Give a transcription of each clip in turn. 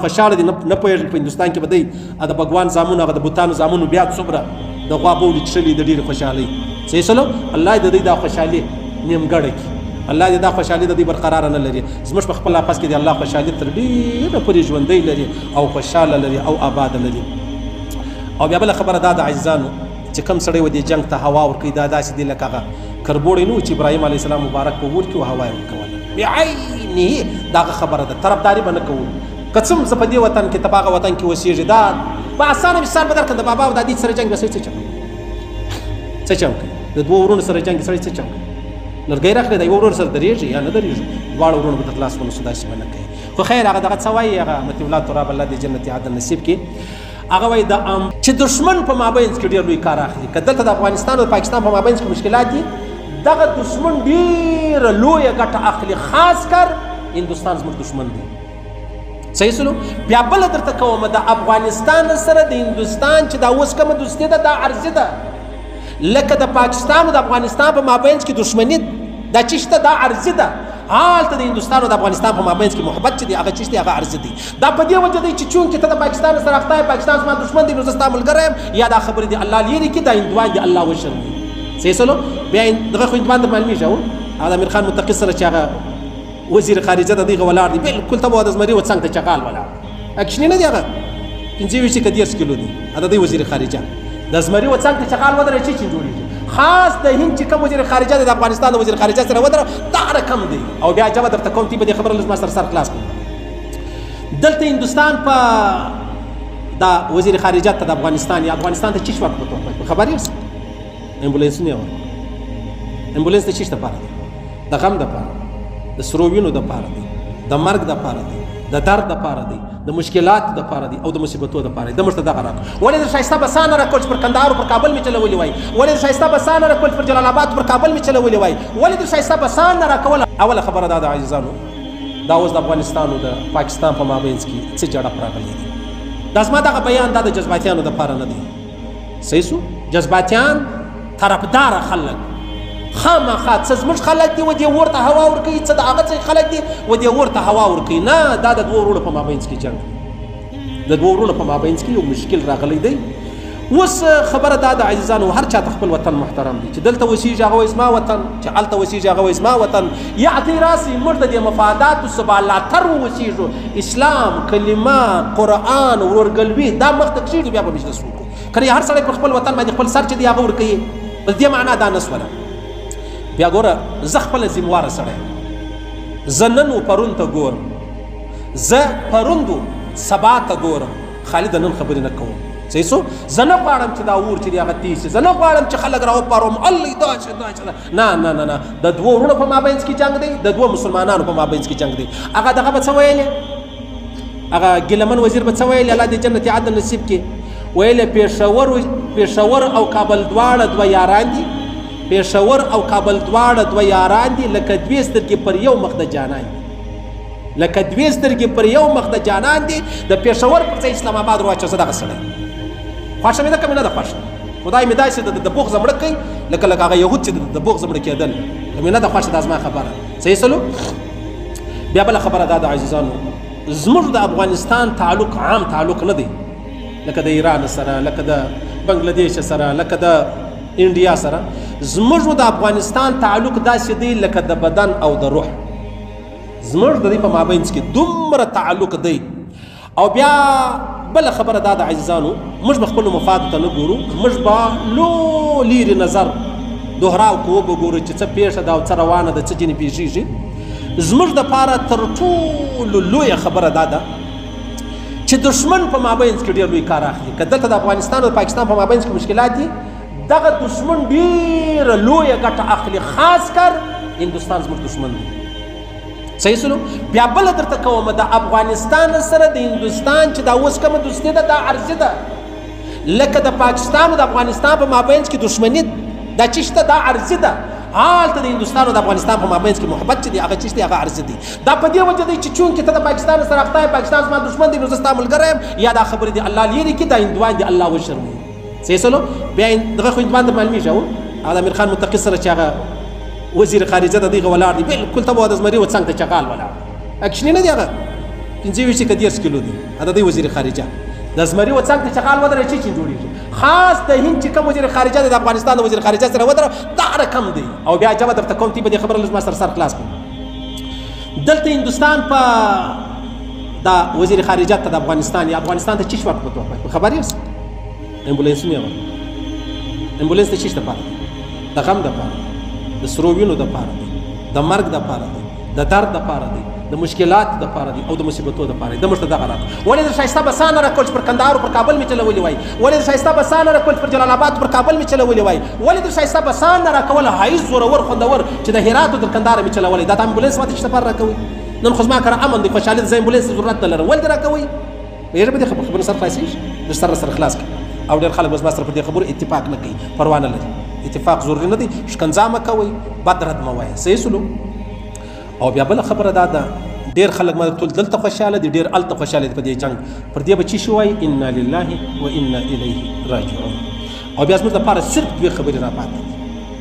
خوشاله دي، نه پوهېږم په هندوستان کې به دی د بګوان زامنو، هغه د بوتانو زامنو بیا څومره د غوا بولې څښلي د ډېرې خوشحالۍ. صحیح سلو، الله دې د دوی دا خوشحالي نیمګړه کړي، الله دې دا خوشحالي د دوی برقراره نه لري. زموږ په خپل آپس کې دې الله خوشحالي تر ډېره پورې ژوندۍ لري او خوشحاله لري او آباده لري. او بیا بله خبره دا ده عزیزانو، چې کوم سړی و دې جنګ ته هوا ورکوي، دا داسې دی لکه هغه کربوړی نه و چې ابراهیم علیه السلام مبارک په اور کې و هوا یې ورکوله، بعینه دغه خبره ده. طرفداري به نه کوو، که څه هم زه په دې وطن کې ته په هغه وطن کې اوسېږي. دا په اسانه مثال به درکړم، د بابا او دادي سره جنګ به سړی څه چم کوي؟ څه چم کوي؟ د دوو وروڼو سره جنګ سړی څه چم کوي؟ لرګی راخلي د یوه ورور سره درېږي یا نه درېږي، دواړه وروڼو به تر لاس ونیسو، داسې به نه کوي. خو خیر، هغه دغه څه وایي، هغه مطیع الله تراب، الله دې جنت عدن نصیب کړي، هغه وایي د چې دښمن په مابینځ کې ډېر لوی کار اخلي. که دلته د افغانستان او د پاکستان په مابینځ کې مشکلات دي، دغه دښمن ډېره لویه ګټه اخلي، خاص کر هندوستان زموږ دښمن دی. صحیح سلو، بیا بله درته کوم، د افغانستان سره د هندوستان چې دا اوس کومه دوستي ده، دا عرضي ده، لکه د پاکستان او د افغانستان په مابینځ کې دښمني دا چې شته دا عرضي ده، هلته د هندوستان او د افغانستان په مابینځ کې محبت چې دی هغه چې شته هغه عرضي دی. دا په دې وجه دی چې چونکې ته د پاکستان سره اخته یې، پاکستان زما دښمن دی نو زه ستا ملګری یم، یا دا خبرې دې الله لیرې کړي، دا هندوان دې الله وشرموي. صحیح سلو، بیا دغه خو هندوان در معلومېږي، هغه د امیر خان متقي سره چې هغه وزیر خارجه د دغه ولاړ دی، بالکل ته به د زمري و څنګ ته چغال ولاړ دی، کوچنی نه دی، هغه 25 که 30 کیلو دی، د دوی وزیر خارجه د زمري و څنګ ته چغال ودرېد چې جوړېږي. خاص د هند چې کوم وزیر خارجه دی د افغانستان د وزیر خارجه سره ودره، دا رقم دی. او بیا جواب درته کوم، تی به دې خبره لږ ما سره سر خلاص کړم. دلته هندوستان په دا وزیر خارجه ته د افغانستان یا افغانستان ته چیش ورکړ، په خبر یاست؟ امبولانسونه یې ورکړ. امبولانس د چیش دپاره دی؟ د غم دپاره، د سرو وینو دپاره دی، د مرګ دپاره دی، د درد دپاره دی، د مشکلاتو دپاره دی او د مصیبتو دپاره دی. د موږ ته دغه راکړ. ولې د ښایسته بسانه راکړ چې پر کندهار پر کابل مې چلولي وای؟ ولې د ښایسته بسانه راکړ چې پر جلال آباد پر کابل مې چلولي وای؟ ولې د ښایسته بسانه راکوله؟ اوله خبره دا ده عزیزانو، دا اوس د افغانستان او د پاکستان په مابینځ کې څه جړپ راغلی دی. دا زما دغه بیان دا د جذباتیانو دپاره نه دی. صحیح سو، جذباتیان طرفدار خلک خامخا څه زموږ خلک دي و دې اور ته هوا ورکوي، څه د هغه ځای خلک دي و دې اور ته هوا ورکوي. نه، دا د دوو وروڼو په مابینځ کې جنګ دی، د دوو وروڼو په مابینځ کې یو مشکل راغلی دی. اوس خبره دا ده عزیزانو، هر چا ته خپل وطن محترم دی، چې دلته اوسېږي هغه وایي زما وطن، چې هلته اوسېږي هغه وایي زما وطن. یا ته راسئ موږ د دې مفاداتو څخه بالاتر واوسېږو، اسلام، کلمه، قرآن، ورورګلوي دا مخته کښېږدو، بیا به مجلس وکړو. که هر سړی پر خپل وطن باندې خپل سر چې دی هغه ورکوي، بس دې معنا دا نه سوله. بیا ګوره، زه خپله ذمواره سړی یم، زه نن و پرون ته ګورم، زه پرون و سبا ته ګورم، خالي د نن خبرې نه کوم. صحیح سو، زه نه غواړم چې دا اور چې دی هغه تېز شي، زه نه غواړم چې خلک راوپاروم الله داسې داسې، نه نه نه نه. د دوو وروڼو په مابینځ کې جنګ دی، د دوو مسلمانانو په مابینځ کې جنګ دی. هغه دغه به څه ویلې، هغه ګیلمن وزیر به څه ویلې، الله دې جنت عدن نصیب کړي، ویلې پېښور او کابل دواړه دوه یاران دي، پېښور او کابل دواړه دوه یاران دي، لکه دوې سترګې پر یو مخ د جانان دي، لکه دوې سترګې پر یو مخ د جانان دي. د پېښور پر ځای اسلام آباد ورواچوه، زه دغه سړی خوښه مې ده که مې نه ده خوښه؟ خدای مې داسې د بغضه مړه کړي لکه لکه هغه یهود چې د بغضه مړه کېدل، که مې نه ده خوښه دا زما خبره. صحیح سلو. بیا بله خبره دا ده عزیزانو، زموږ د افغانستان تعلق عام تعلق نه دی، لکه د ایران سره، لکه د بنګلادیش سره، لکه د انډیا سره. زموږ د افغانستان تعلق داسې دی لکه د بدن او د روح، زموږ د دې په مابینځ کې دومره تعلق دی. او بیا بله خبره دا ده عزیزانو، موږ به خپلو مفادو ته نه ګورو، موږ به لو لیرې نظر دوهراو کوو، به ګورو چې څه پېښه ده او څه روانه ده، څه ځینې پېښېږي. زموږ دپاره تر ټولو لویه خبره دا ده چې دښمن په مابینځ کې ډېر لوی کار اخلي. که دلته د افغانستان او د پاکستان په مابینځ کې مشکلات دي، دغه دښمن ډېره لویه ګټه اخلي، خاص کر هندوستان زموږ دښمن دی. صحیح سلو، بیا بله درته کوم، د افغانستان سره د هندوستان چې دا اوس کومه دوستي ده دا عرضي ده، لکه د پاکستان او د افغانستان په مابینځ کې دښمني دا چې شته دا عرضي ده، هلته د هندوستان او د افغانستان په مابینځ کې محبت چې دی هغه چې شته هغه عرضي دی. دا په دې وجه دی چې چونکې ته د پاکستان سره اخته یې، پاکستان زما دښمن دی نو زه ستا ملګری یم، یا دا خبرې دې الله لیرې کړي، دا هندوان دې الله وشرموي. صحیح سلو، بیا دغه خو هندوان در معلومېږي، هغه د امیر خان متقي سره چې هغه وزیر خارجه د دغه ولاړ دی، بالکل ته به د زمري و څنګ ته چغال ولاړ دی، کوچنی نه دی، هغه 25 که 30 کیلو دی. د دې وزیر خارجه د زمری و څنګ ته چغال ودره چې چین جوړیږي. خاص د هند چې کوم وزیر خارجه د افغانستان د وزیر خارجه سره ودره دا رقم دی. او بیا جواب درته کوم تی په دې خبره لږ ما سره سر خلاص کړم. دلته هندوستان په دا وزیر خارجه ته د افغانستان یا افغانستان ته چیش ورکړ په خبر یاست؟ امبولانسونه ورکړ. امبولانس د چیش دپاره دی؟ د غم دپاره دی، د سرو وینو دپاره دی، د مرګ دپاره دی، د درد دپاره دی، د مشکلات دپاره دی او د مصیبتو دپاره دی. د موږ ته دغه راکړ. ولې د ښایسته بسانه راکول چې پر کندهار پر کابل مې چلولي وای؟ ولې د ښایسته بسانه راکول چې پر جلال آباد پر کابل مې چلولي وای؟ ولې د ښایسته بسانه راکول هایز زورور خوندور چې د هرات او تر کندهاره مې چلولی؟ دا ته امبولانس ماته چې دپاره راکوي؟ نن خو زما کره امن دی، خوشحالي ده، زه امبولانس ته ضرورت نه لرم. ولې دې راکوي؟ پوهېږې په دې خبرو سر خلاصېږي؟ لږ سر سره خلاص کړي. او ډېر خلک به زما سره پر دې خبرو اتفاق نه کوي، پروا نه لري. اتفاق ضروري نه دی، ښکنځا مه کوئ، بد رد مه وایه. صحیح سلو. او بیا بله خبره دا ده، ډېر خلک ما ټول دلته خوشحاله دي، ډېر هلته خوشحاله دي په دې جنګ. پر دې به چې شي وایي انا لله و انا الیه راجعون. او بیا زموږ دپاره صرف دوې خبرې راپاته دي،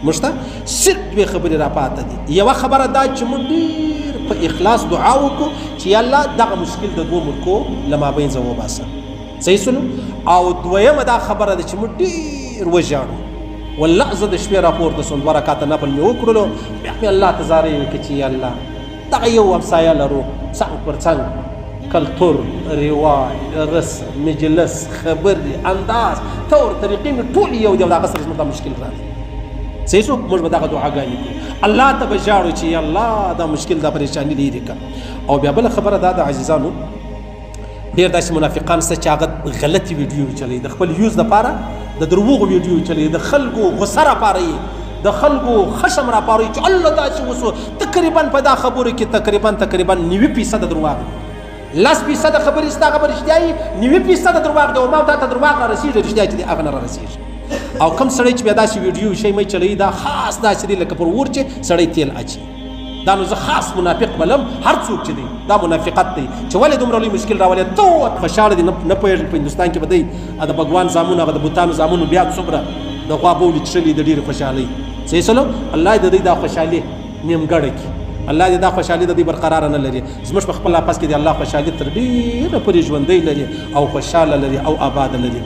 موږ ته صرف دوې خبرې راپاته دي. یوه خبره دا چې موږ ډېر په اخلاص دعا وکړو چې یا الله دغه مشکل د دوو ملکو له مابینځه وباسه. صحیح سولو. او دویمه دا خبره ده چې موږ ډېر وژاړو. والله زه د شپې راپورته سوم، دوه رکعته نفل مې وکړلو، بیا مې الله ته زارۍ وکړې چې یا الله دغه یو همسایه لرو، څنګ پر څنګ کلتور، رواج، رسم، مجلس، خبرې، انداز، طور طریقې مې ټول یو دی او د هغه سره زموږ دا مشکل راغی. صحیح سو. موږ به دغه دعاګانې کوو، الله ته به ژاړو چې یا الله دا مشکل دا پریشاني لیرې کړه. او بیا بله خبره دا ده عزیزانو، ډېر داسې منافقان شته چې هغه غلطې ویډیو چلوي د خپل یوز دپاره، د دروغو ویډیو چلوي، د خلکو غصه راپاروي، د خلکو خشم راپاروي چې الله داسې وسو. تقریبا په دا خبرو کې تقریبا 90% درواغ دي، 10% خبرې ستا هغه به رښتیا وي، 90% درواغ دي. او ما تا ته درواغ را رسېږي، رښتیا چې دي هغه نه را رسېږي. او کوم سړی چې بیا داسې ویډیو شی مې چلوي، دا خاص داسې دی لکه پر اور چې سړی تیل اچي. دا نو زه خاص منافق بلم، هر څوک چې دی دا منافقت دی چې ولې دومره لوی مشکل راولې. ته خوشحاله دي نه پوهېږم. په هندوستان کې به دی د بګوان زامنو هغه د بوتانو زامنو بیا څومره د غوا بولې څښلې د ډېرې خوشحالۍ. صحیح سلو. الله دې د دوی دا خوشحالي نیمګړه کړي، الله دې دا خوشحالي د دوی برقراره نه لري. زموږ په خپل آپس کې دې الله خوشحالي تر ډېره پورې ژوندۍ لري او خوشحاله لري او آباده لري.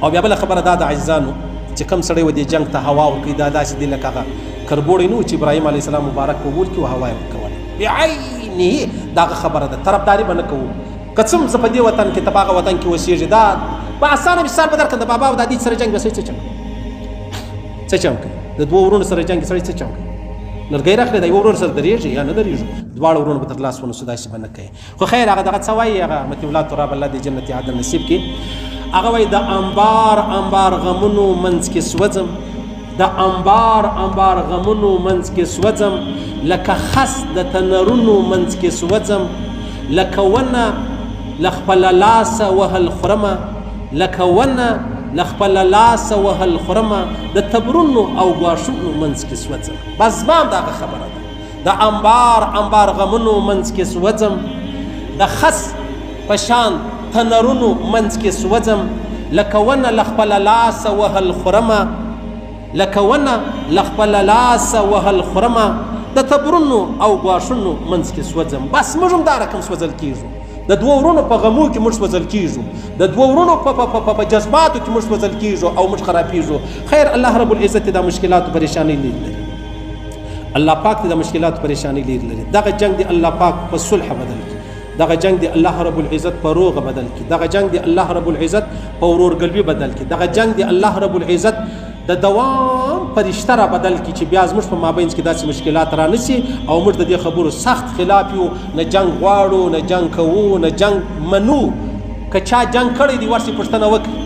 او بیا بله خبره دا ده عزیزانو چې کوم سړی و دې جنګ ته هوا ورکوي، دا داسې دی لکه هغه کربوړی نه و چې ابراهیم علیه السلام مبارک په اور کې و هوا یې ورکوله. بعینه دغه خبره ده، طرفداري به نه کوو. که څه هم زه په دې وطن کې ته په هغه وطن کې اوسېږې، دا په اسانه مثال به درکړم، د بابا او دادي سره جنګ به سړی څه چم کوي؟ څه چم کوي؟ د دوو وروڼو سره جنګ سړی څه چم کوي؟ لرګی راخلي، د یو ورور سره درېږي یا نه درېږي، دواړه وروڼه به تر لاس ونیسو، داسې به نه کوي. خو خیر هغه دغه څه وایي، هغه مطیع الله تراب الله دې جنت عدن نصیب کړي. هغه وایي د انبار انبار غمونو منځ کې سوځم، د انبار انبار غمونو منځ کې سوځم، لکه خس د تنرونو منځ کې سوځم، لکه ونه له خپله لاسه وهل خورمه، لکه ونه له خپله لاسه وهل خورمه، د تبرونو او ګواښونو منځ کې سوځم. بس زما هم دغه خبره ده، د انبار انبار غمونو منځ کې سوځم، د خس په شان تنرونو منځ کې سوځم، لکه ونه له خپله لاسه وهل خورمه، لکه ونه له خپله لاسه وهل خورمه، د تبرونو او ګواښونو منځ کې سوځم. بس موږ هم دا رقم سوځل کېږو، د دوو وروڼو په غمو کې موږ سوځل کېږو، د دوو وروڼو په جذباتو کې موږ سوځل کېږو او موږ خرابېږو. خیر الله رب العزت دا مشکلاتو پریشانۍ لرې لري، الله پاک دې د مشکلاتو پریشانۍ لرې لري. دغه جنګ دې الله پاک په صلح بدل کړي، دغه جنګ دې الله رب العزت په روغه بدل کړي، دغه جنګ دې الله رب العزت په ورورګلوي بدل کړي، دغه جنګ دې الله رب العزت د دوام په رشته را بدل کړي چې بیا زموږ په مابینځ کې داسې مشکلات را نه سي. او موږ د دې خبرو سخت خلاف یو، نه جنګ غواړو، نه جنګ کوو، نه جنګ منو. که چا جنګ کړی دی ورسې پوښتنه وکړي،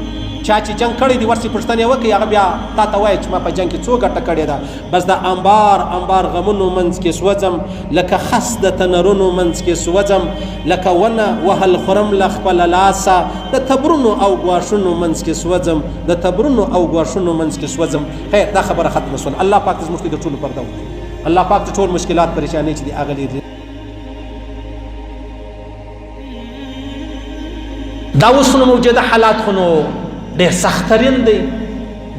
چا چې جنګ کړی دی ورسې پوښتنه وکړي، هغه بیا تا ته وایي چې ما په جنګ کې څو ګټه کړې ده. بس د انبار انبار غمونو منځ کې سوځم، لکه خس د تنرونو منځ کې سوځم، لکه ونه وهل خورم له خپله لاسه، د تبرونو او ګواښونو منځ کې سوځم، د تبرونو او ګواښونو منځ کې سوځم. خیر دا خبره ختمه شوله. الله پاک دې زموږ د ټولو پرده وکړي، الله پاک دې ټول مشکلات پریشانۍ چې دي هغه لرې. دا اوس نو موجوده حالات خو نو ډېر سخت ترین دی،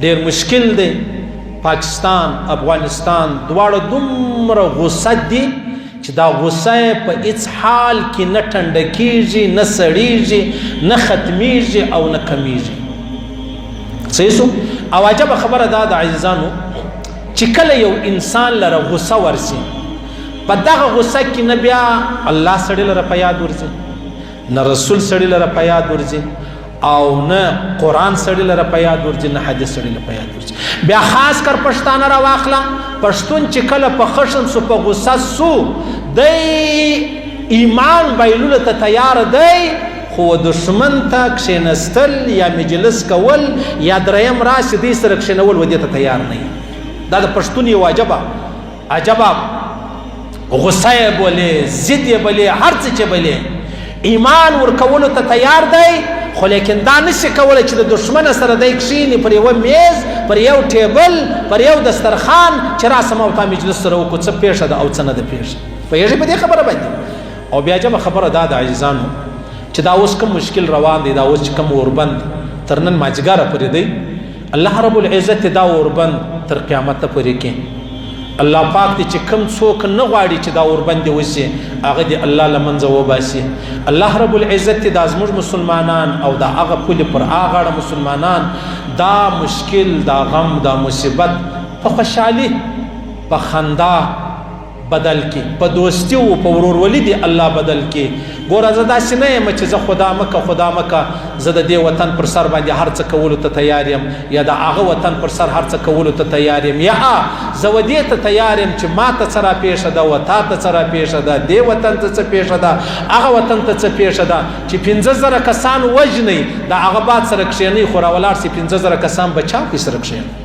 ډېر مشکل دی. پاکستان افغانستان دواړه دومره غوسه دي چې دا غوسه په هیڅ حال کې نه ټنډه کیږي، نه سړیږي، نه ختمیږي او نه کمیږي. صحیح سو؟ او عجبه خبره دا ده عزیزانو چې کله یو انسان لره غوسه ورسي، په دغه غوسه کې نه بیا الله سړي لره په یاد ورځي، نه رسول سړي لره په یاد ورځي، او نه قرآن سړي لره په یاد ورځي، نه حدیث سړي لره په یاد ورځي. بیا خاص کر پښتانه راواخله، پښتون چې کله په خشم سو، په غوسه سو، دی ایمان بایلولو ته تیار دی، خو دښمن ته کښېنستل یا مجلس کول یا دریم راسي دی سره کښېنول و دې ته تیار نه وي. دا د پښتون یو عجبه عجبه غوسه یې بولې، ضد یې بولې، هر څه چې بولې، ایمان ورکولو ته تیار دی، خو لیکن دا نشي کولی چې د دښمنه سره دی کښېني پر یوه میز، پر یو ټیبل، پر یو دسترخوان چې راسه ما او تا مجلس سره وکړو، څه پېښه ده او څه نه ده پېښه. پوهېږئ په دې خبره باندې؟ او بیا عجبه خبره دا ده عزیزانو چې دا اوس کوم مشکل روان دی، دا اوس چې کوم اوربند تر نن مازدیګره پورې دی، الله رب العزت دا اوربند تر قیامته پورې کې الله پاک دې چې کوم څوک نه غواړي چې دا اوربند دې وشي، هغه دې الله له منځه وباسي. الله رب العزت دې دا زموږ مسلمانان او دا هغه پولې پر هغه غاړه مسلمانان دا مشکل، دا غم، دا مصیبت په خوشحالي، په خندا بدل کی، په دوستی او په ورورولي دې الله بدل کی. ګوره زه داسې نه یم چې زه خدا مکه خدا مکه زه د دې وطن پر سر باندې هر څه کولو ته تیار یم، یا د هغه وطن پر سر هر څه کولو ته تیار یم، یا زه و دې ته تیار یم چې ما ته څه راپېښه ده و تا ته څه راپېښه ده، دې وطن ته څه پېښه ده، هغه وطن ته څه پېښه ده. چې 5000 کسان وژنئ، د هغه باد سره کښېنئ، خو راولاړ سي 5000 کسان بچاو کې سره کښېنئ.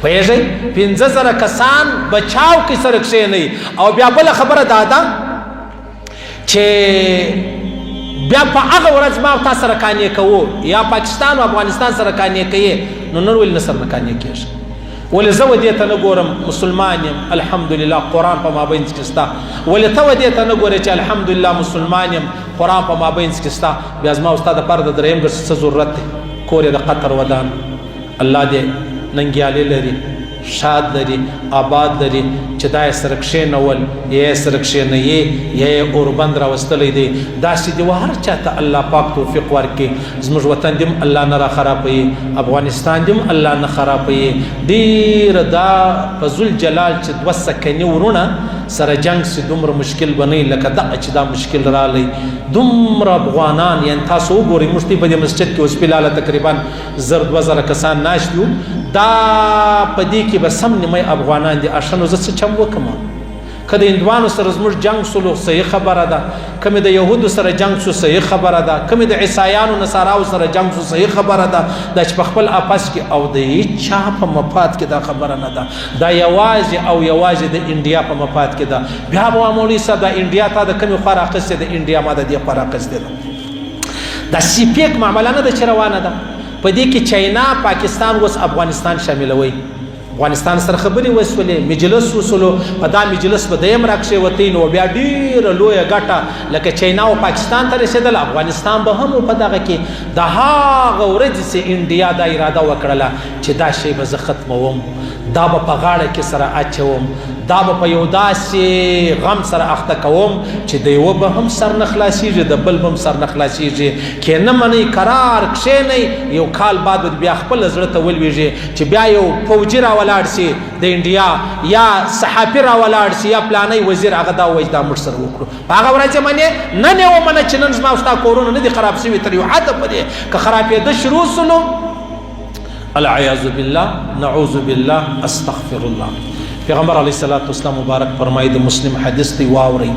پوهېږئ؟ 5000 کسان بچاو کې سره کښېنئ. او بیا بله خبره دا ده چې بیا په هغه ورځ ما او تا سره کانې کوو، یا پاکستان او افغانستان سره کانې کوي، نو نن ولې نه سره نه کانې کېږي؟ ولې زه و دې ته نه ګورم مسلمان یم الحمدلله، قرآن په مابینځ کې سته؟ ولې ته و دې ته نه ګورې چې الحمدلله مسلمان یم، قرآن په مابینځ کې سته؟ بیا زما او ستا دپاره د درېیم ګر څه ضرورت دی؟ کور یې د قطر ودان، الله دې ننګیالي لري، ښاد لري، آباد لري، چې دا یې سره کښېنول، یا یې سره کښېنوي، یا یې اوربند راوستلی دی. داسې دې و هر چا ته الله پاک توفیق ورکړي. زموږ وطن دې هم الله نه را خرابوي، افغانستان دې هم الله نه خرابوي. ډېره دا په ذوالجلال چې دوه سکني وروڼه سره جنګ سي دومره مشکل به نه وي لکه دغه چې دا مشکل رالی. دومره افغانان، یعنې تاسو وګورئ، موږ ته په دې مسجد کې اوس فلحال تقریبا 1000 2000 کسان ناست یو، دا په دې کې به سم نیمه افغانان دي. اښه نو زه څه چم وکړم؟ که د هندوانو سره زموږ جنګ سولو صحیح خبره ده، که مې د یهودو سره جنګ سو صحیح خبره ده، که مې د عیسایانو نصاراو سره جنګ سو صحیح خبره ده، دا چې په خپل آپس کې او د هیچا په مفاد کې دا خبره نه ده، دا یوازې او یوازې د انډیا په مفاد کې ده. بیا به مولوي صاحب دا انډیا تا د کومې خوا راخیستې ده؟ انډیا ما د دې خوا راخیستې ده. دا سی پیک معامله نه ده چې روانه ده، په دې کې چاینا، پاکستان اوس افغانستان شاملوي. افغانستان سره خبرې وسولې، مجلس وسولو، په دا مجلس به دیم راکښېوتی، نو بیا ډېره لویه ګټه لکه چاینا او پاکستان ته رسېدله، افغانستان به هم په دغه کې د هغه ورځې چې انډیا دا اراده وکړله چې دا شی به زه ختموم، دا به په غاړه کې سره اچوم، دا به په یو داسې غم سره اخته کوم چې د یوه به هم سر نه خلاصېږي، د بل به هم سر نه خلاصېږي. که نه منئ قرار کښېنئ، یو کال بعد به بیا خپل زړه ته ولوېږي چې بیا یو فوجي راولاړ سي د انډیا، یا صحافي راولاړ سي، یا پلانی وزیر، هغه دا وایي چې دا موږ سره وکړو. په هغه ورځ یې منې؟ نن یې ومنه چې نن زما او ستا کورونه نه دي خراب سوي تر یو حده پورې، که خرابېده شروع سولو العیاذ بالله، نعوذ بالله، استغفر الله. پیغمبر علیه الصلاة والسلام مبارک فرمایي، د مسلم حدیث دی واورئ،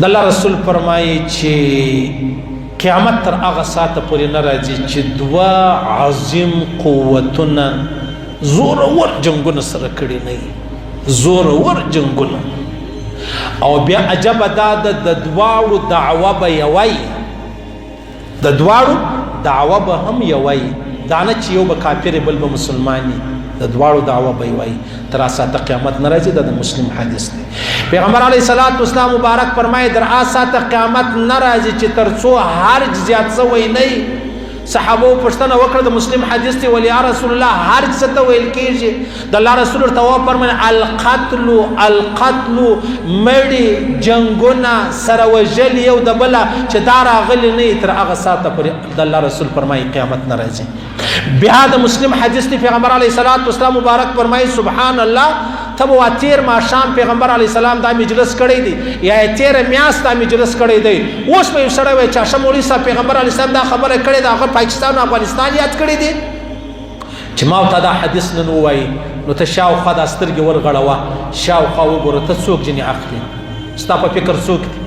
د الله رسول فرمایي چې قیامت تر هغه ساعته پورې نه راځي چې دوه عظیم قوتونه زورور جنګونه سره کړي نه وي، زورور جنګونه. او بیا عجبه دا ده د دواړو دعوه به یوه وي، د دواړو دعوه به هم یوه وي، دا نه چې یو به کافر بل به مسلمان وي، د دواړو دعوه به یوه وي تر ساعته قیامت نه راځي. دا د مسلم حدیث دی. پیغمبر علیه الصلاة والسلام مبارک فرمایي در ساعته قیامت نه راځي چې تر څو هرج زیات سوی نه وي، صحابو پوښتنه وکړه، د مسلم حدیث دی، ول یا رسول الله هرج څه ته ویل کېږي؟ د الله رسول ورته وفرمایل القتل القتل، مړي، جنګونه، سره وژل یو د بله، چې دا راغلي نه تر هغه ساعته پورې د الله رسول فرمایي قیامت نه راځي. بیا د مسلم حدیث دی، پیغمبر علیه الصلاة والسلام مبارک فرمایي سبحان الله، ته به وا تېر ماښام پیغمبر علیه السلام دا مجلس کړی دی یا یې تېره میاشت دا مجلس کړی دی. اوس به یو سړی وایي چې ښه مولوي صاحب پیغمبر علیه السلام دا خبره کړې ده، هغه پاکستان او افغانستان یاد کړی دی. چې ما ورته دا حدیث نن ووایي نو ته شاوخوا دا سترګې ورغړوه، شاوخوا وګوره ته څوک ځینې اخلي، ستا په فکر څوک دي؟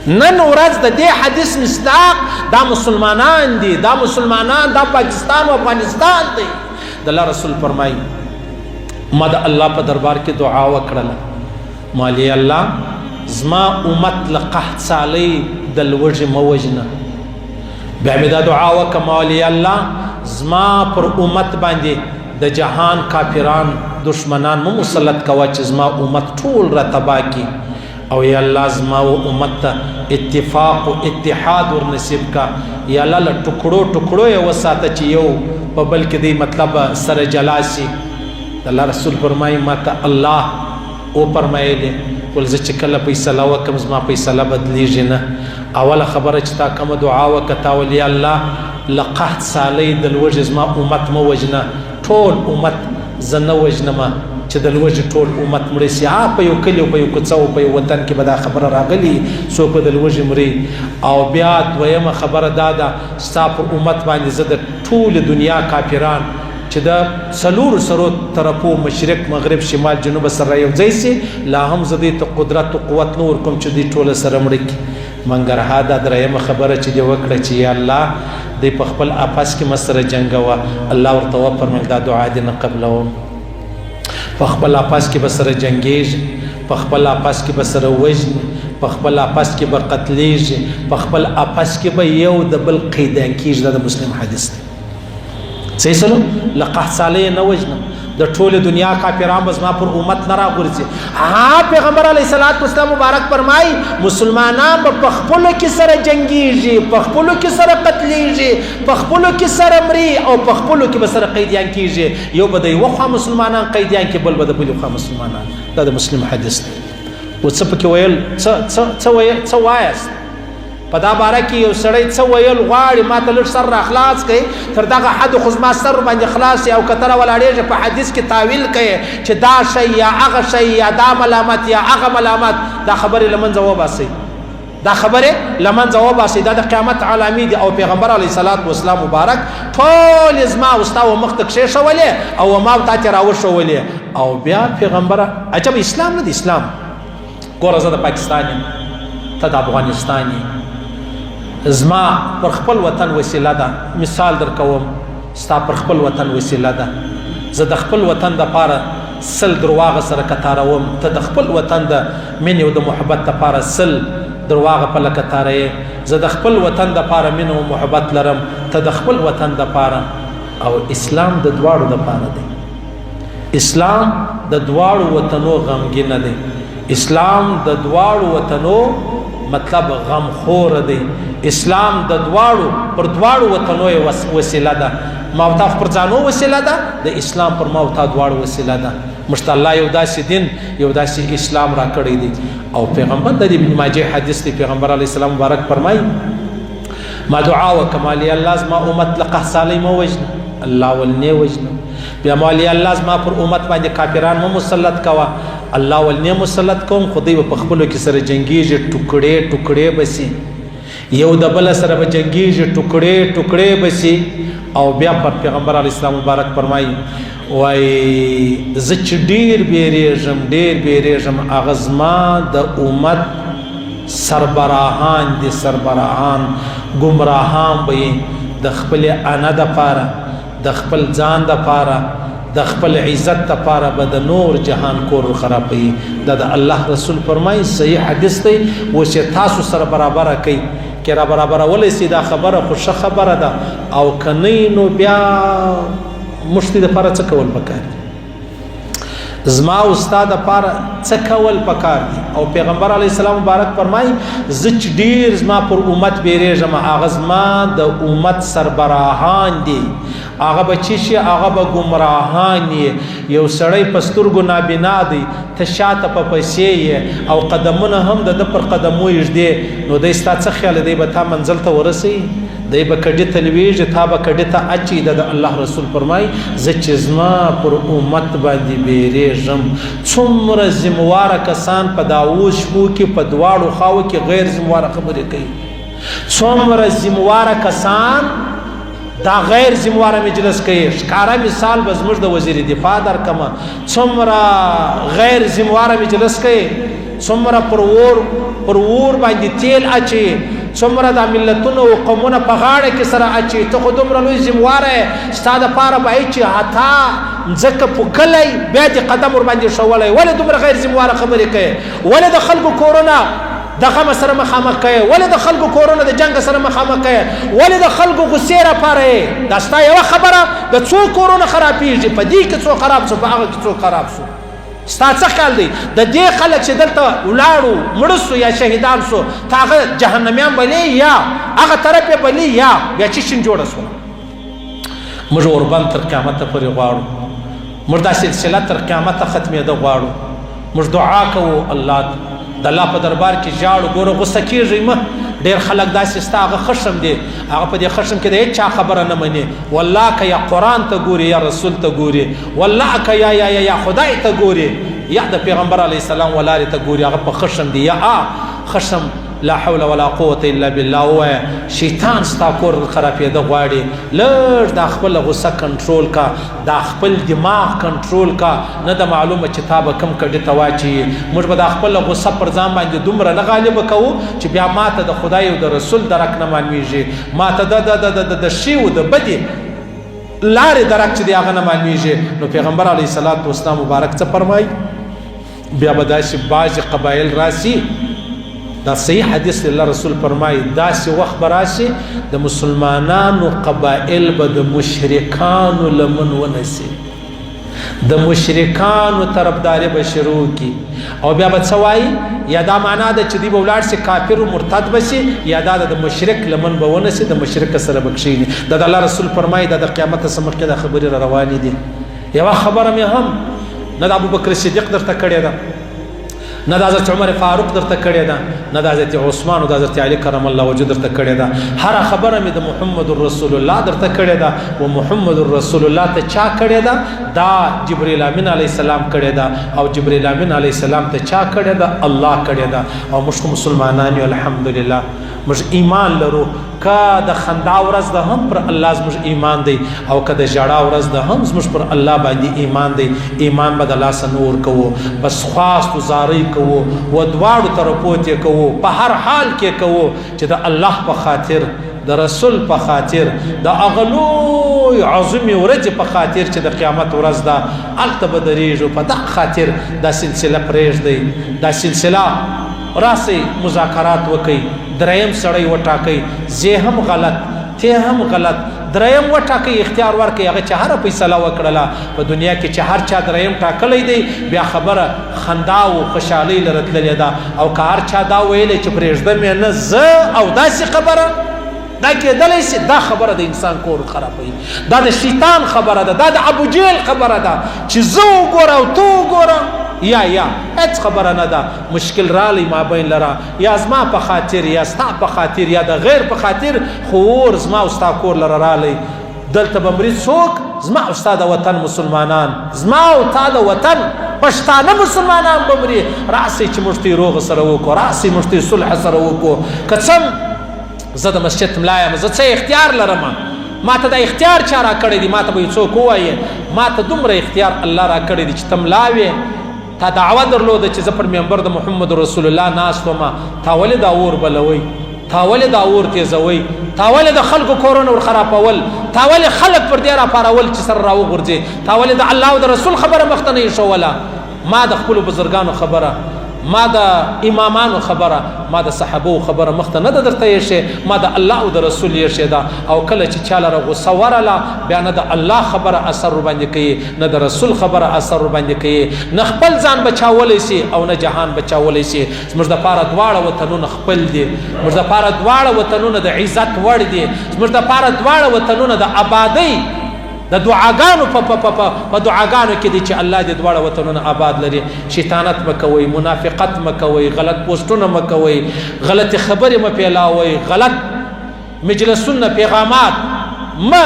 نن ورځ د دې حدیث مصداق دا مسلمانان دي، دا مسلمانان، دا پاکستان او افغانستان دی. د الله رسول فرمایي ما د الله په دربار کې دعا وکړله، مالی الله زما امت له قحط سالۍ د لوږې مه وژنه. بیا مې دا دعا وکړه، مالی الله زما پر امت باندې د جهان کافران دشمنان مه مسلط کوه چې زما امت ټول را تباه کړي، او یا الله زما و امت ته اتفاق او اتحاد ور نصیب کا، یا الله له ټکړو ټکړو یې وساته چې یو په بل کې دی مطلب سره جلا سي. د الله رسول فرمایي ما ته الله وفرمایلې ول زه چې کله فیصله وکم زما فیصله بدلیږي نه. اوله خبره چې تا کومه دعا وکړه، تا ویل یا الله له قحط سالۍ د لوږې زما امت مه وژنه، ټول امت زه نه وژنم چې د لوږې ټول امت مړه شي. ها په یو کلي او په یو کوڅه او په یو وطن کې به دا خبره راغلي څوک به د لوږې مري. او بیا دویمه خبره دا ده ستا پر امت باندې زه د ټولې دنیا کافران چې د څلورو سرو طرفو مشرق، مغرب، شمال، جنوب سره یو ځای سي، لا هم زه دوی ته قدرت او قوت نه ورکوم چې دوی ټوله سره مړه کړي. منګر ها دا درېیمه خبره چې دې وکړه چې یا الله دوی په خپل آپس کې مه سره جنګوه، الله ورته وفرمیل دا دعا دې نه قبلوم. په خپل آپس کې به سره جنګېږي، په خپل آپس کې به سره وژني، په خپل آپس کې به قتلېږي، په خپل آپس کې به یو د بل قیدیان کېږي. دا د مسلم حدیث دی. صحیح سلو له قحط سالۍ نه وژنم، د ټولې دنیا کافران به زما پر امت نه راغورځي. ها پیغمبر علیه الصلاة والسلام مبارک فرمایي مسلمانان به په خپلو کې سره جنګېږي، په خپلو کې سره قتلېږي، په خپلو کې سره مري او په خپلو کې به سره قیدیان کېږي. یو به د یوه خوا مسلمانان قیدیان کړي، بل به د بلې خوا مسلمانان. دا د مسلم حدیث دی. و څه پکې ویل، څه وایاست په دا باره کې؟ یو سړی څه ویل غواړي، ما ته لږ سر را خلاص کړئ، تر دغه حد خو زما سر باندې خلاص او که ته راولاړېږې په حدیث کې تاویل کوې چې دا شی یا هغه شی یا دا ملامت یا هغه ملامت، دا خبرې له منځه وباسئ، دا خبرې له منځه وباسئ، دا د قیامت علامې دي. او پیغمبر علیه الصلاة والسلام مبارک ټولې زما او ستا و مخ ته کښېښولې او ما او تا ته راوښولې. او بیا پیغمبر عجب اسلام نه دی اسلام. ګوره زه د پاکستان یم، ته د افغانستان یې، زما پر خپل وطن وسیله ده، مثال در کوم، ستا پر خپل وطن وسیله ده. زه د خپل وطن دپاره 100 درواغه سره کتاروم، ته د خپل وطن د مینې او د محبت دپاره 100 درواغه پله کتاروې. زه د خپل وطن دپاره مینه او محبت لرم، ته د خپل وطن دپاره. او اسلام د دواړو دپاره دی. اسلام د دواړو وطنو غمګینه دی. اسلام د دواړو وطنو مطلب غمخور دی. اسلام د دواړو پر دواړو وطنو یې وسیله ده. ما او تا پر ځانو وسیله ده، د اسلام پر ما او تا دواړو وسیله ده. موږ ته الله یو داسې دین، یو داسې اسلام را کړی دی. او پیغمبر د ابن ماجه حدیث دی، پیغمبر علیه السلام مبارک فرمایي ما دعا وکړه، مالي الله زما امت له قحط سالۍ مه وژنه، الله ول نه وژنه. بیا مالي الله زما پر امت باندې کافران مه مسلط کوه، الله ول نه مسلط کوم، خو دوی به په خپلو کې سره جنګېږي، ټوکړې ټوکړې به سي، یو د بل سره به جنګېږي، ټوکړې ټوکړې به سي. او بیا پر پیغمبر علیه السلام مبارک فرمایي وایي زه چې ډېر بیریږم، ډېر بیریږم، هغه زما د امت سربراهان دي، سربراهان ګمراهان به یې د خپلې انا دپاره، د خپل ځان دپاره، د خپل عزت دپاره به د نور جهان کور خرابوي. دا د الله رسول فرمایي، صحیح حدیث دی. اوس یې تاسو سره برابره کوي که را برابرولی سي دا خبره خو ښه خبره ده، او که نه نو بیا موږ دې دپاره څه کول پکار دي؟ زما او ستا دپاره څه کول پکار دي؟ او پیغمبر علی السلام مبارک فرمای، زه چې ډیر زما پر امت بیریږم، هغه زما د امت سربراهان دي، هغه به چې شي هغه به ګمراهان یې. یو سړی په سترګو نابینا دی، ته شاته په پسې یې او قدمونه هم د ده پر قدمو ږدې، نو دی ستا څه خیال دی به تا منزل ته ورسوي؟ دی به کډې ته لوېږي، تا به کډې ته اچي. دا د الله رسول فرمایي، زه چې زما پر امت باندې بیریږم. څومره ذمواره کسان په دا اوس شپو کې په دواړو خواو کې غیر ذمواره خبرې کوي، څومره ذمواره کسان دا غیر ذمواره مجلس کوي. ښکاره مثال به زموږ د وزیر دفاع درکمه، څومره غیر ذمواره مجلس کوي، څومره پر اور باندې تیل اچي، څومره دا ملتونه او قومونه په غاړه کې سره اچي. ته خو دومره لوی ذمواره یې، ستا دپاره باید چې حتی مځکه پوکلی بیا دې قدم ورباندې ښوولی. ولې دومره غیر ذمواره خبرې کوې؟ ولې د خلکو کورونه د غم سره مخامخ کوې؟ ولې د خلکو کورونه د جنګ سره مخامخ کوې؟ ولې د خلکو غصې راپاروې؟ دا ستا یوه خبره د څو کورونه خرابېږي، په دې کې څو خراب سو، په هغه کې څو خراب سو. ستا څه خیال دی د دې خلک چې دلته ولاړو مړه سو یا شهیدان سو، ته هغه جهنمیان بلې یا هغه طرف یې بلې یا بیا چې شین جوړه سوله؟ موږ اوربند تر قیامته پورې غواړو، موږ دا سلسله تر قیامته ختمېده غواړو. موږ دعا کوو الله ته، د الله په دربار کې ژاړو. ګوره غوسه کېږئ مه، ډېر خلک داسې ستا هغه خشم دی، هغه په دې خشم کې د هېچا خبره نه مني. والله که یا قرآن ته ګوري یا رسول ته ګوري، والله که یا یا یا خدای ته ګوري یا د پیغمبر علیه السلام ولارې ته ګوري، هغه په خشم دی. یا خشم لا حول ولا قوة الا بالله ووایه، شیطان ستا کور خرابېده غواړي. لږ دا خپله غوسه کنټرول کا، دا خپل دماغ کنټرول کا، نه ده معلومه چې تا به کم کډې ته واچوي. موږ به دا خپله غوسه پر ځان باندې دومره نه غالبه کوو چې بیا ماته د خدای او د رسول درک نه معلومیږي، ماته د د د د ښې او د بدې لارې درک چې دی هغه نه معلومیږي. نو پیغمبر علیه الصلاة والسلام مبارک څه فرمایي؟ بیا به داسې بعضې قبایل راسي، دا صحیح حدیث دی، الله رسول فرمایي داسې وخت به راسي د مسلمانانو قبایل به د مشرکانو لمن ونیسي، د مشرکانو طرفداري به شروع کړي. او بیا به څه وایي؟ یا دا معنا ده چې دوی به ولاړ سي کافر و مرتد به سي، یا دا ده د مشرک لمن به ونیسي، د مشرک سره به کښېني. دا د الله رسول فرمایي، دا د قیامت څخه مخکې دا خبرې را روانې دي. یوه خبره مې هم نه د ابوبکر صدیق درته کړې ده، نه د حضرت عمر فاروق درته کړې ده، نه د حضرت عثمان او د حضرت علي کرم الله وجه درته کړې ده. هره خبره مې د محمد رسول الله درته کړې ده. و محمد رسول الله ته چا کړې ده؟ دا جبرئیل امین علیه السلام کړې ده. او جبرئیل امین علیه السلام ته چا کړې ده؟ الله کړې ده. او موږ خو مسلمانان یو، الحمدلله موږ ایمان لرو. که د خندا ورځ ده هم پر الله زموږ ایمان دی، او که د ژړا ورځ ده هم زموږ پر الله باندې ایمان دی. ایمان به د لاسه نه ورکوو، بس خواست و زارۍ کوو، و دواړو طرفو ته کوو، په هر حال کې کوو چې د الله په خاطر، د رسول په خاطر، د هغه لوی عظیمې ورځې په خاطر چې د قیامت ورځ ده، هلته به درېږو. په دا خاطر دا سلسله پرېږدئ، دا سلسله راسئ مذاکرات وکئ، دریم سړی وټاکئ، زه هم غلط ته هم غلط، دریم وټاکئ، اختیار ورکئ. هغه چې هره فیصله وکړله په دنیا کې، چې هر چا دریم ټاکلی دی، بیا خبره خندا او خوشحالۍ لره تللې ده. او که هر چا دا ویلی چې پرېږدم یې نه زه، او داسې خبره دا کېدلی سي، دا خبره د انسان کور خرابوي، دا د شیطان خبره ده، دا د ابوجهل خبره ده چې زه وګوره او ته وګوره. یا یا هېڅ خبره نه ده، مشکل رالی مابین لره، یا زما په خاطر یا ستا په خاطر یا د غیر په خاطر، خو اور زما او ستا کور لره رالی. دلته به مري څوک؟ زما او ستا د وطن مسلمانان، زما او تا د وطن پښتانه مسلمانان به مري. راسئ چې موږ ته روغه سره وکړو، راسئ موږ ته صلح سره وکړو. که څه زه د مسجد ملا یم، زه څه اختیار لرم؟ ما ته دا اختیار چا راکړی دی؟ ما ته به یې څوک ووایي؟ ما ته دومره اختیار الله راکړی دی چې ته ملا وې، تا دعوه درلوده چې زه پر منبر د محمد رسول الله ناست وم، تا ولې دا اور بلوئ؟ تا ولې دا اور تېزوئ؟ تا ولې د خلکو کورونه ور خرابول؟ تا ولې خلک پر دې راپارول چې سره راوغورځي؟ تا ولې د الله او د رسول خبره مخته نه ایښوله؟ ما د خپلو بزرګانو خبره ما د امامانو خبره، ما د صحابو خبره مخته نه ده درته ایښې، ما د الله او د رسول ایښې ده. او کله چې چا لره غوسه ورله، بیا نه د الله خبره اثر ورباندې کوي، نه د رسول خبره اثر ورباندې کوي، نه خپل ځان بچاولی شي او نه جهان بچاولی شي. زموږ دپاره دواړه وطنونه خپل دي، زموږ دپاره دواړه وطنونه د عزت وړ دي، زموږ دپاره دواړه وطنونه د آبادۍ د دعاګانو په په په په دعاګانو کې دي چې الله دې دواړه وطنونه آباد لري. شیطانت مه کوئ، منافقت مه کوئ، غلط پوسټونه مه کوئ، غلطې خبرې مه پیلاوئ، غلط مجلسونه پیغامات مه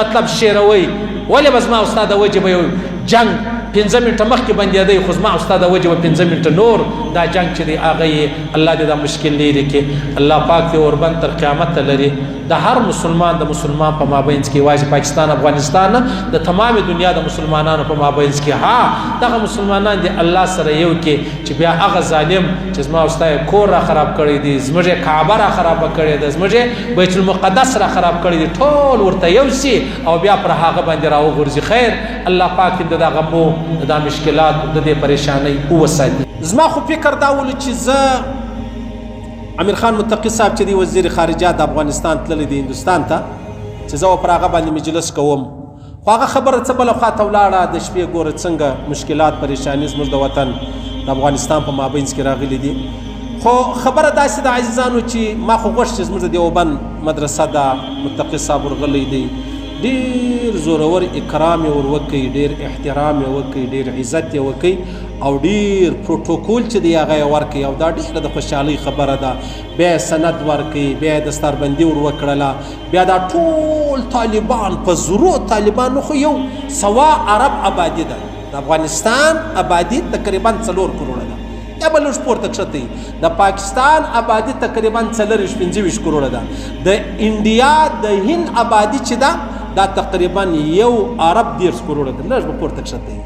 مطلب شیروئ. ولې به زما او ستا د وجې به یو جنګ 5 منټه مخکې بندېدی، خو زما او ستا د وجې به 5 منټه نور دا جنګ چې دی هغه یې الله دې دا مشکل لیرې کړي. الله پاک دې اوربند تر قیامته لري. د هر مسلمان د مسلمان په مابینځ کې، یوازې پاکستان افغانستان نه، د تمامې دنیا د مسلمانانو په مابینځ کې، ها دغه مسلمانان دې الله سره یو کې چې بیا هغه ظالم چې زما او ستا یې کور را خراب کړی دی، زموږ یې کعبه را خرابه کړې ده، زموږ یې بیت المقدس را خراب کړی دی، ټول ورته یو سي او بیا پر هغه باندې راوغورځي. خیر، الله پاک دې د دا غمو، د دا مشکلاتو، د دې پریشانۍ وساتي. زما خو فکر دا ولو چې زه امیر خان متقي صاحب چې دی وزیر خارجه د افغانستان تللی دی هندوستان ته، چې زه پر هغه باندې مجلس کوم، خو هغه خبره څه بله خواته ولاړه. د شپې ګوره څنګه مشکلات پریشاني زموږ د وطن د افغانستان په مابینځ کې راغلي دي. خو خبره داسې ده عزیزانو چې ما خو غوښت چې زموږ د دیوبند مدرسه ده، متقي صاحب ورغلی دی، ډېر زورور اکرام یې ور وکړي، ډېر احترام یې وکړي، ډېر عزت یې وکړي او ډېر پروتوکول چې دی هغه یې ورکړي، او دا ډېره د خوشحالۍ خبره ده. بیا یې سند ورکړي، بیا یې دستاربندي ور وکړله، بیا دا ټول طالبان په زرو طالبانو، خو یو 1.25 ارب آبادي ده، د افغانستان آبادي تقریبا 4 کروړه ده، یا به لږ پورته کښته وي. د پاکستان آبادي تقریبا 24-25 کروړه ده، د انډیا د هند آبادي چې ده دا تقریبا 1 ارب 30 کروړه ده، لږ به پورته کښته وي.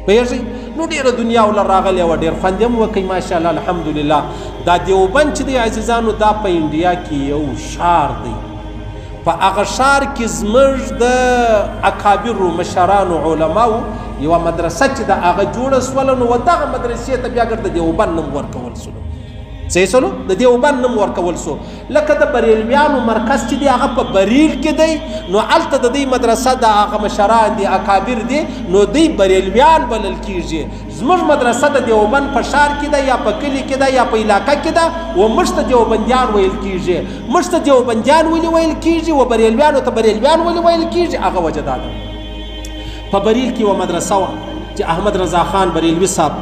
پوهېږئ؟ نو ډېره دنیا ورله راغلې وه، ډېر خوند یې هم وکړ ماشاءالله الحمدلله. دا دیوبند چې دی عزیزانو، دا په انډیا کې یو ښار دی. په هغه ښار کې زموږ د اکابرو مشرانو علماو یوه مدرسه چې د هغه جوړه سوله، نو دغه مدرسې ته بیا ګرد د دیوبند نوم ورکول سولو. څه یې سولو؟ د دیوبند نوم ورکول سو. لکه د بریلویانو مرکز چې دی هغه په بریل کې دی، نو هلته د دوی مدرسه د هغه مشران دي اکابر دي، نو دوی بریلویان بلل کېږي. زموږ مدرسه د دیوبند په ښار کې ده یا په کلي کې ده یا په علاقه کې ده، و موږ ته دیوبندیان ویل کېږي. موږ ته دیوبندیان ولې ویل کېږي و بریلویانو ته بریلویان ولې ویل کېږي؟ هغه وجه دا ده، په بریل کې یوه مدرسه وه چې احمد رضا خان بریلوي صاحب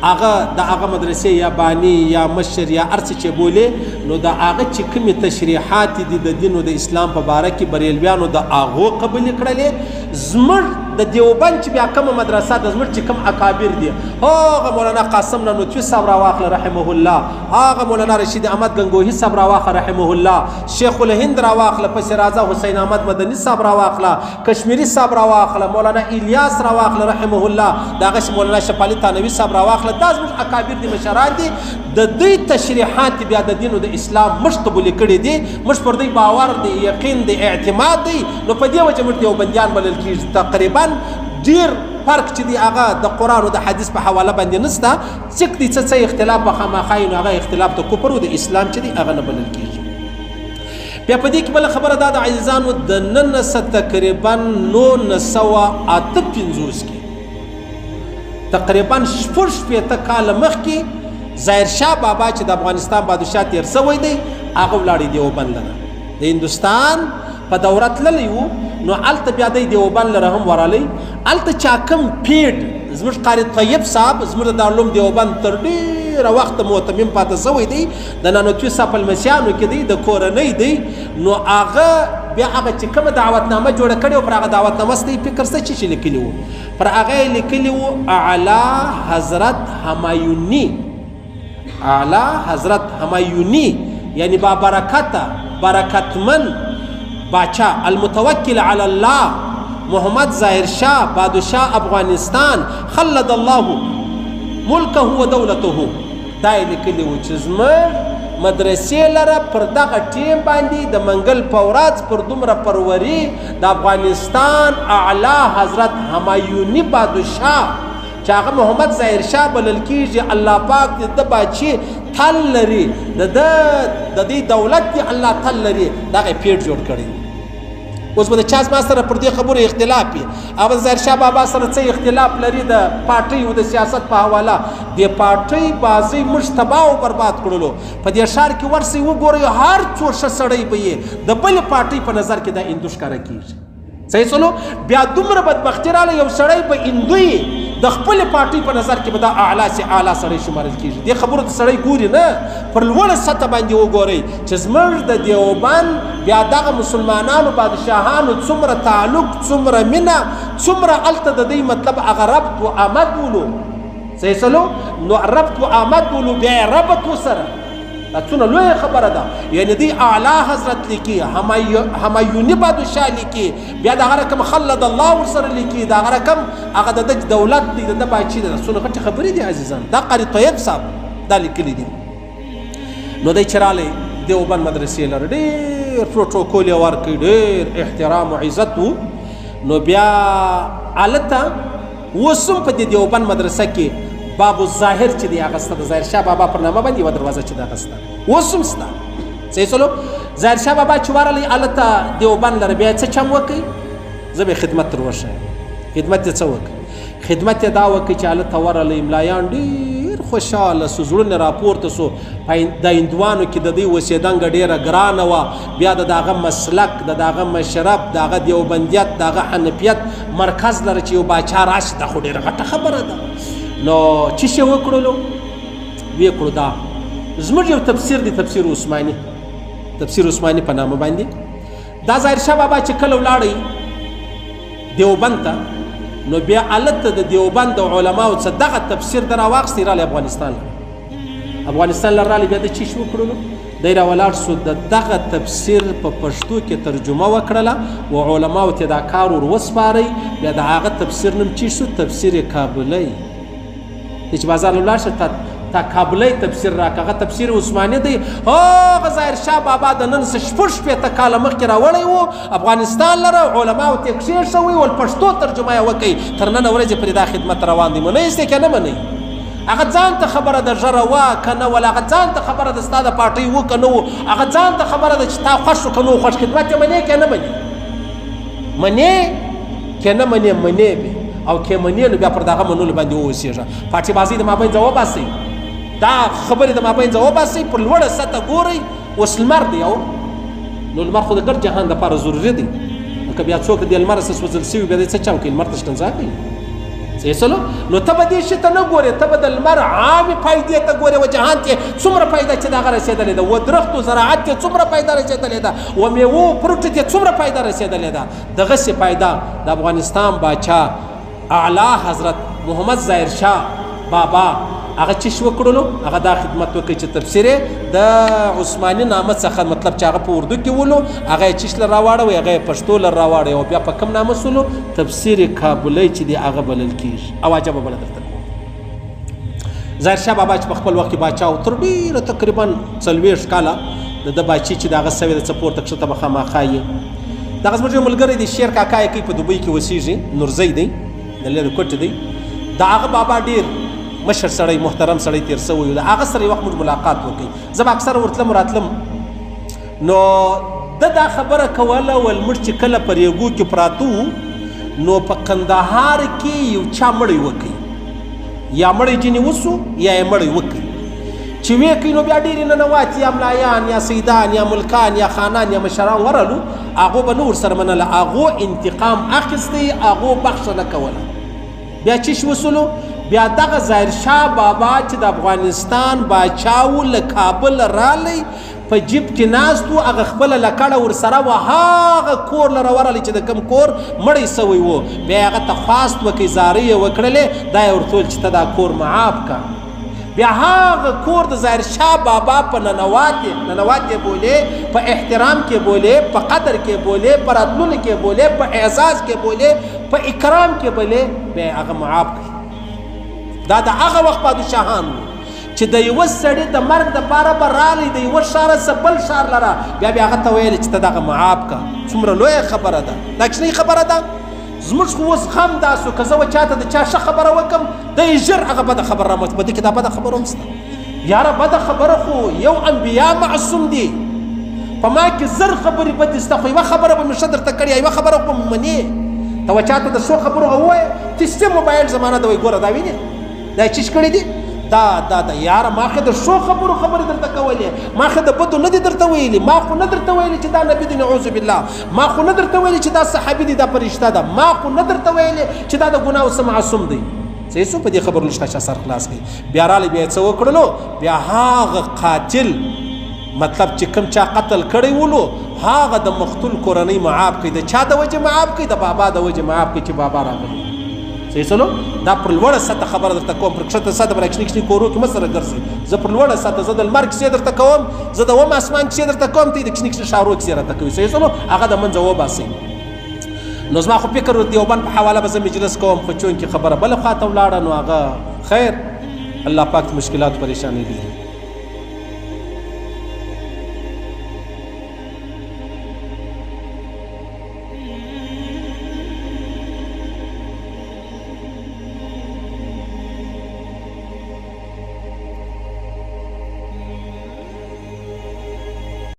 هغه د هغه مدرسې یا بانی یا مشر یا هر څه چې بولې، نو د هغه چې کومې تشریحات دي د دین او د اسلام په باره کې بریلویانو د هغو قبولې کړلې. زموږ د دیوبند چې بیا کومه مدرسه ده، زموږ چې کوم اکابر دي، هغه مولانا قاسم نانوتوي صاحب راواخله رحمه الله، هغه مولانا رشید احمد ګنګوهي صاحب راواخله رحمه الله، شیخ الهند راواخله، پسې راځه حسین احمد مدني صاحب راواخله، کشمیري صاحب راواخله، مولانا الیاس راواخله رحمه الله، د هغه مولانا شفالي تانوي صاحب راواخله. دا زموږ اکابر دي مشران دي، د دوی تشریحات بیا د دین او د اسلام موږ قبولې کړي دي، موږ پر دوی باور دی، یقین دی، اعتماد دی، نو په دې وجه موږ دیوبندیان بلل کېږي. تقریبا ډېر فرق چې دی هغه د قرآن او د حدیث په حواله باندې نسته، څک دی څه څه اختلاف به خامخا وي، نو هغه اختلاف د کفر او د اسلام چې دی هغه نه بلل کېږي. بیا په دې کې بله خبره دا ده عزیزانو، د نن څه تقریبا 1958 کې تقریبا 66 کاله مخکې ظاهر شاه بابا چې د افغانستان بادشاه تېر سوی دی، هغه ولاړی دیوبند لره، د هندوستان په دوره تللی و، نو هلته بیا دی دیوبند لره هم ورغلی. هلته چا کوم پیډ زموږ قاري طیب صاحب زموږ د دارالعلوم دیوبند تر ډېره وخته مهتمم پاتې سوی دی، د نانوتوي صاحب په لمسیانو کې دی، د کورنۍ دی، نو هغه بیا هغه چې کومه دعوتنامه جوړه کړې وه، پر هغه دعوتنامه ستاسو فکر څه چې لیکلي وو، پر هغه یې لیکلي وو اعلی حضرت همایوني، اعلی حضرت همایوني یعنی با برکته برکتمن باچا المتوکل علی الله محمد ظاهر شاه بادشاه افغانستان خلد الله ملکه و دولته. دا یې لیکلي وو چې زموږ مدرسې لره پر دغه ټیم باندې د منګل په ورځ پر دومره پروري د افغانستان اعلی حضرت همایوني بادشاه چې چې هغه محمد ظاهر شاه بلل کېږي. الله پاک دې د باچي تل لري، د ده د دې دولت دې الله تل لري، دغه پیټ جوړ کړی. اوس به د چا زما سره پر دې خبرو اختلاف وي، هغه د ظاهر شاه بابا سره څه اختلاف لري د پارټۍ او د سیاست په حواله. دې پارټۍ بازۍ موږ تباه او برباد کړلو. په دې ښار کې ورسئ وګورئ، هر څو ښه سړی به یې د بلې پارټۍ په نظر کې دا هندو ښکاره کېږي. صحیح سولو؟ بیا دومره بدبختي راله، یو سړی به هندو یې د خپلې پارټۍ په نظر کې به دا اعلی سي اعلی سړی شمارل کېږي. دې خبرو ته سړی ګوري نه، پر لوړه سطح باندې وګورئ چې زموږ د دیوبند بیا دغه مسلمانانو بادشاهانو څومره تعلق، څومره مینه، څومره هلته د دوی مطلب هغه ربط و آمد ولو. صحیح سولو؟ نو ربط و آمد ولو، بیا یې ربط وسره. دا څونه لویه خبره ده. یعنی دی اعلی حضرت لیکي، همایوني بادشاه لیکي، بیا دغه رقم خلد الله ورسره لیکي، دغه رقم هغه د ده دولت دی، د ده باچي دی. دا څونه غټې خبرې دي عزیزان. دا قاري طیب صاحب دا لیکلي دي. نو دی چې رالی دیوبند مدرسې لره ډېر پروتوکول یې ورکړ، ډېر احترام او عزت و. نو بیا هلته اوس هم په دې دیوبند مدرسه کې باب الظاهر چې دی هغه سته، د ظاهر شاه بابا پر نامه باندې یوه دروازه چې د هغه سته، اوس هم سته. صحیح سولو؟ ظاهر شاه بابا چې ورغلی هلته دیوبند لره، بیا یې څه چم وکړي؟ زه به یې خدمت تر وښایم. خدمت یې څه وکړي؟ خدمت یې دا وکړي چې هلته ورغلی، ملایان ډېر خوشحاله سو، زړونه راپورته سو. په د هندوانو کې د دوی اوسېدنګه ډېره ګرانه وه. بیا د دغه مسلک، د دغه مشرب، د هغه دیوبندیت، د هغه حنفیت مرکز لره چې یو باچا راشي، دا خو ډېره غټه خبره ده. نو چې شی وکړلو؟ ویې کړو. دا زموږ یو تفسیر دی، تفسیر عثماني، تفسیر عثماني په نامه باندې. دا ظاهر شاه بابا چې کله ولاړی دیوبند ته، نو بیا هلته د دیوبند د علماو څه دغه تفسیر د راواخیستی، راغلی افغانستان لره. افغانستان لره راغلی، بیا د چی شو وکړلو؟ دی راولاړ سو، د دغه تفسیر په پښتو کې ترجمه وکړله و علماو ته دا کار ور وسپاری. بیا د هغه تفسیر نوم چی شو؟ تفسیر کابلی. ته چې بازار له ولاړ شه، تا کابلی تفسیر راکړه، هغه تفسیر عثماني دی. هغه ظاهر شاه بابا د نن څه 66 کاله مخکې راوړی و افغانستان لره، علماو ته یې کښېښوی ول، پښتو ترجمه یې وکړئ. تر ننه ورځې پرې دا خدمت روان دی. منئ یې که نه منئ؟ هغه ځان ته خبره ده ژره وه که نه وله، هغه ځان ته خبره ده ستا د پارټۍ و که نه و، هغه ځان ته خبره ده چې تا خوښ و که نه و خوښ. خدمت یې منې که نه منې؟ منې که نه منې؟ منې به. او که منې نو بیا پر دغه منلو باندې واوسېږه. پارټي بازۍ د مابین ځه وباسئ، دا خبرې د مابین ځه وباسئ، پر لوړه سطح ګورئ. اوس لمر دی، او نو لمر خو د ګرد جهان دپاره ضروري دی. نو که بیا څوک د دې لمر څخه سوځل سوي، بیا دی څه چم کوي؟ لمر ته ښکنځا کوي. صحیح سلو؟ نو ته به دې شي ته نه ګورې، ته به د لمر عامې فایدې ته ګورې. و جهان ته څومره فایده چې دغه رسېدلې ده، و درختو زراعت ته څومره فایده رسېدلې ده، و میوو فروټو ته څومره فایده رسېدلې ده. دغسې فایده د افغانستان باچا اعلی حضرت محمد ظاهر شاه بابا هغه چش وکړلو؟ هغه دا خدمت وکړ چې تفسیر د عثماني نامه څخه، مطلب چې هغه په اردو کې ولو، هغه یې چش له راواړوی، هغه یې پښتو له راواړوی، او بیا په کوم نامه سولو؟ تفسیر کابلی چې دی هغه بلل کېږي. او عجبه بله درته کوم، ظاهر شاه بابا چې په خپل وخت کې باچا و، تر ډېره تقریبا 40 کاله د ده باچي چې د هغه سوې ده، څه پورته کښته به خامخا یې. دغه زموږ یو ملګری دی، شیر کاکا یې کوي، په دوبۍ کې اوسېږي، نورزی دی، د لرې کوټې دی. د هغه بابا ډېر مشر سړی، محترم سړی تېر سوی و. د هغه سره یو وخت موږ ملاقات وکړ، زه به اکثره ورتلم راتلم. نو ده دا خبره کوله، ول موږ چې کله په ریګو کې پراته وو، نو په قندهار کې یو چا مړی وکړ، یا مړی جنې وسو یا یې مړی وکړ، چې ویې کوي نو بیا ډېرې ننواتې، یا ملایان یا سیدان یا ملکان یا خانان یا مشران ورغلو، هغو به نه ورسره منله، هغو انتقام اخیستی، هغو بخښنه کوله. بیا چیش وسولو؟ بیا دغه ظاهر شاه بابا چې د افغانستان باچا و، له کابل رالی، په جیب کې ناست و، هغه خپله لکړه ورسره وه، هغه کور لره ورغلی چې د کوم کور مړی سوی و، بیا یې هغه ته خواست وکړ، زارۍ یې وکړلې، دا یې ورته وویل چې ته دا کور معاف کړه. بیا هغه کور د ظاهر شاه بابا په ننواتې بولې، په احترام کې بولې، په قدر کې بولې، په راتلونو کې بولې، په اعزاز کې بولې، په اکرام کې بولې، بیا یې هغه معاف کړ. دا د هغه وخت بادشاهان وو چې د یوه سړي د مرګ دپاره به راغی د یوه ښاره څه بل ښار لره، بیا بیا هغه ته ویل چې ته دغه معاف کړه. څومره لویه خبره ده، دا کوچنۍ خبره ده. زموږ خو اوس غم دا سو، که زه و چاته د چا ښه خبره وکم، دی ژر هغه بده خبره رامت. په دې کې دا بده خبره هم شته. یاره بده خبره خو یو انبیا معصوم دي. په ما کې زر خبرې بدې شته، خو یوه خبره به مې ښه درته کړې، یوه خبره خو به مې منې. ته و چاته د ښو خبرو هغه ووایه، تیسته موبایل زمانه ده، وایي ګوره دا وینې دا یې چیش کړي دي، دا دا دا. یاره ما خو د ښو خبرو خبرې درته کولې، ما خو د بدو نه دي درته ویلي. ما خو نه درته ویلي چې دا نبي دی، نعوذ بالله. ما خو نه درته ویلي چې دا صحابي دی، دا فرشته ده. ما خو نه درته ویلي چې دا د ګناهو څخه معصوم دی. څه سو په دې خبرو لږ خاصه سر خلاص کړي. بیا رالی، بیا یې څه وکړلو؟ بیا هغه قاتل، مطلب چې کوم چا قتل کړی ولو، هغه د مقتول کورنۍ معاف کړي. د چا د وجې معاف کړي؟ د بابا د وجې معاف کړي چې بابا راغلی. صحیح سلو. دا پر لوړه سطح خبره درته کوم، پر کښته سطح پر کښنی کښنی کورو کې مه سره ګرځي. زه پر لوړه سطح، زه د لمر کیسې درته کوم، زه د وم اسمان کیسې درته کوم، ته د کښنی کښنی ښارو کیسې راته کوي. صحیح سلو. هغه د منځه وباسئ. نو زما خو فکر و دیوبند په حواله به زه مجلس کوم، خو چونکې خبره بله خواته ولاړه، نو هغه خیر، الله پاک مشکلات پریشانۍ لري.